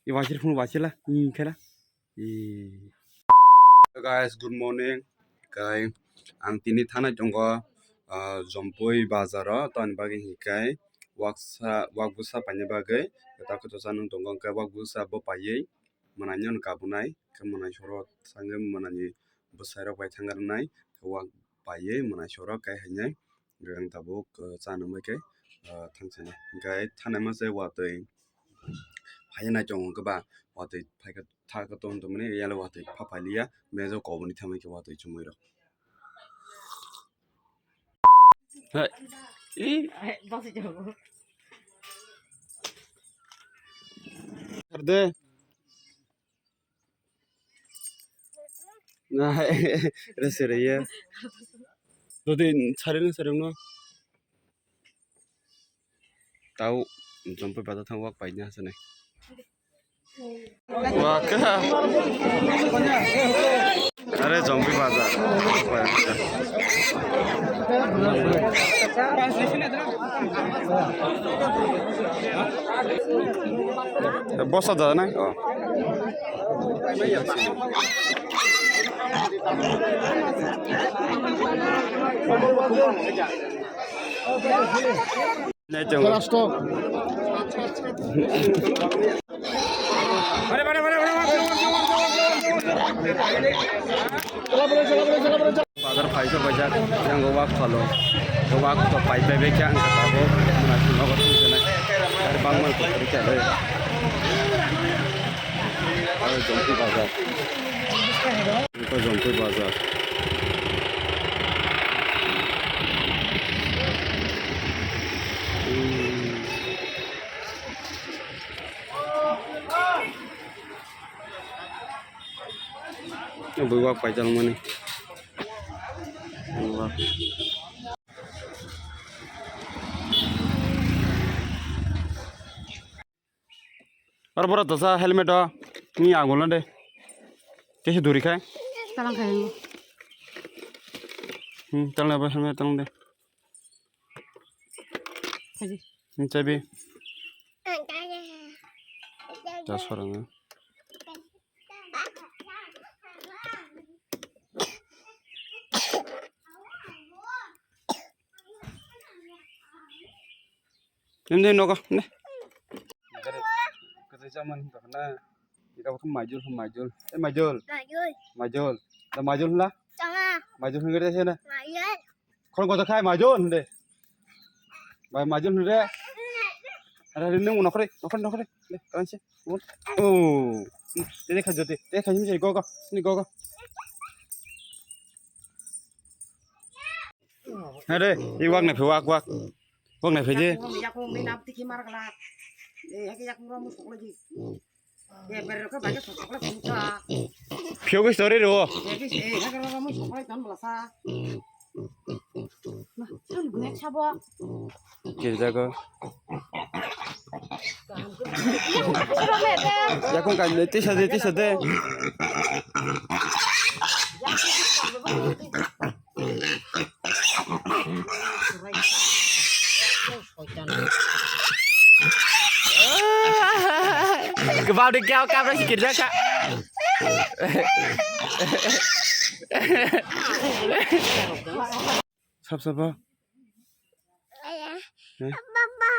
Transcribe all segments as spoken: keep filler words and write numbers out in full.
I wasir phone wasila, i khela. I. Hello guys, good morning. Kai ang tini thanai tongo, ah, Jompui bazaro, toni bagwi hikai waksa, wak busa paina bagwi, ta kutu sanung tongo, hinkhe wak busa bo paiwi mwnai nw kabunai, khe mwnai soro sangwi mwnani bwsai rok bai thang rwnai, khe wak paiwi mwnai soro kai hainai. Ang tabuk, uh, cha nungbai khe, uh, thang sinai. Hinkhe thanai ma se watwi phaiya nai tongo khe ba, watwi phaikha thakha tong tongmani yalo watwi pha phailiya, mejo koboni thamwi khe watwi chumui rok. Hai. I. Arde. Nah, rese re ye. Dodi sari no sari no. Tau, Jompui bazar thang wak paina sene. Wak. Are Jompui bazar. Bosa da nai? Oh. Nai chong. Last. Bazar phaisa paijak, yang wak phalo, wak to pai pai bekhe ang khe tabuk, mwnai nogo thang khe nai, gari bangma khe khe le. Aro Jompui bazar, iko Jompui bazar. Bui wak paijak mani. Aro boro dosa helmet o ni agul na de. Kesi duri khai. Talang khai. Hmm, talang ba helmet talang de. Kaji. Ni chabi. Ta sorang. Nim de nogo ne. Kete jaman to na. Ika ko majul majul. Eh majul. Majul. Majul. Da majul la. Tama. Majul ngere se na. Majul. Khorang kotor khai majun de. Bai majun de. Ara rin nung nokre, nokre, nokre. De, karan se. Oh. Te kha jote, te kha jim go go. Ni go go. Are, i wak ne phi wak wak. Wak ne phi je. Yak ko mi nap tiki mar kala. Eh, yak yak ro mu sok lagi. Phiyogwi story rw. Kirjago. Yakung kan tisa de, tisa de. Kebab di kau kau rasa kerja kak. Sap sap. Ayah. Hah? Papa.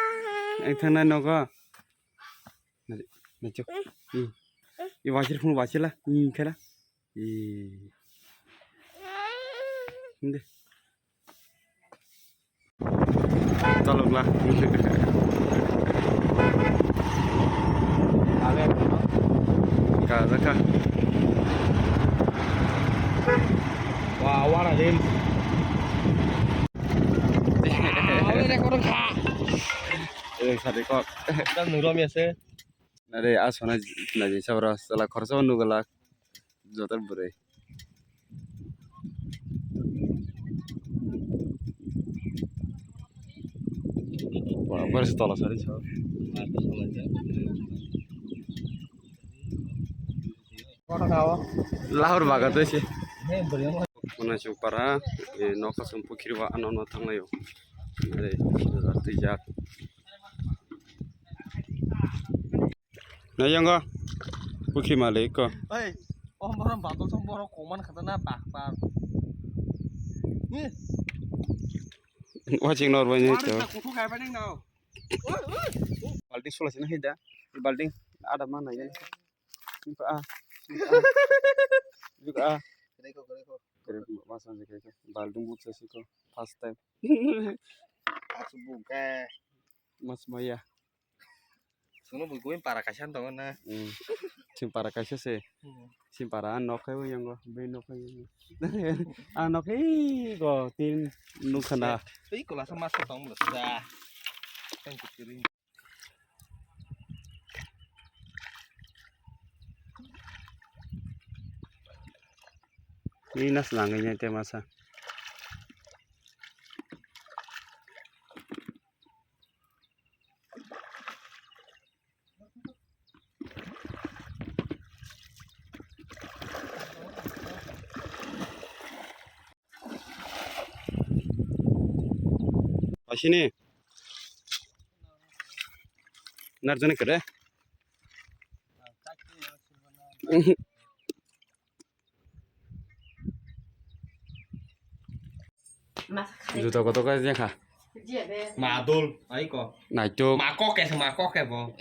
Ang thang nai nogo. Nari, nari chuk. Hmm. I wasir phone wasila. Hmm, khala. Ih. Hindi. Tolok la. Ka, ka. Wow, what a game. Wow, ini kurang kha. Eh, sari kok. Kita nurami ase. Are asona najisa bro, sala khorsa nugala jotor bwrwi. Wah, bwrwi se tola sari sa. Lahor baga to se. Mona chuk para, eh, nokha sum pukhiri ba ano no thanglayo. Are, twijak. Nayango. Bukhi malik ko. Oi, om borom batul som borok koman khatana bak bak. Ni. Waching nor bani to. Kutu kai bani nao. Balting sula sini hida. Balting ada mana ya? Juga ah. Juga ah. Kereko, kereko. Kereko, mas mas kereko. Balting buksa siko. First time. Asu buka. Mas maya. Sono bo goi para kaisa tongo na. Hmm. Sing para kaisa se. Hmm. Sing para an nok kai yango, be nok kai yango. An nok kai go tin nuk khana. Tei kola sa mas tong lo sa. Thank you, Kiri. Ni nas langai nya te masa. Asini. Narjana kere. Juta koto ka jekha. Madul, aiko. Naituk. Ma kok ke, ma kok ke bo.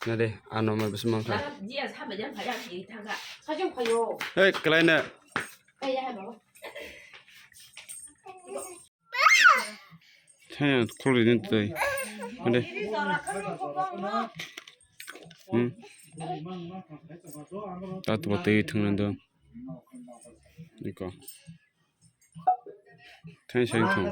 Nade, ano ma bismang kha. Hey, kelaina. Thaya khulri ni twi. Ade. Hmm. Tat bo twi thwngna do. Iko. Thai sai thung.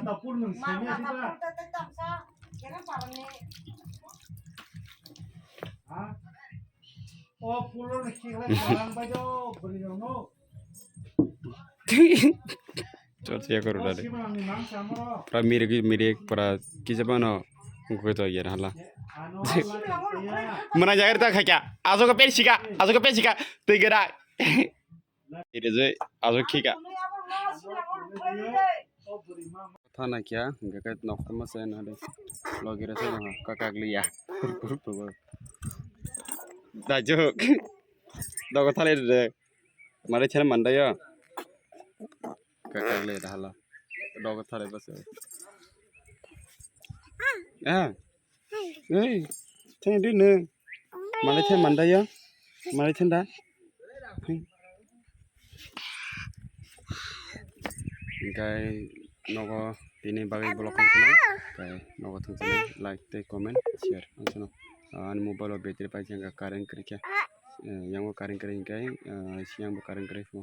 Chorcha koro dale. Pura mirik mirik pura kisa bano. Goi to yer hala. Mana jagar ta khaika. Aso ka pen sika. Aso ka pen sika. Tei gera. Ire je ajo khika. Thana kya, hingke ke nok tama se na de. Logi re se no, ka kagli ya. Kur kur kur. Da jok. Dogo thale de. Mare chene manda yo. Ka kagli da hala. Dogo thale bas. Ah. Ei, theng di nung. Malai theng manda ya. Malai theng da. Hingkai nogo tini bagwi vlog khum khuna. Kai nogo thung chini like tei comment share. Ang chano, ah, ani mobile o battery pai jeng current kwrwi khe. Eh, yango current kwrwi hingkai, ah, siyang bo current kwrwi pho.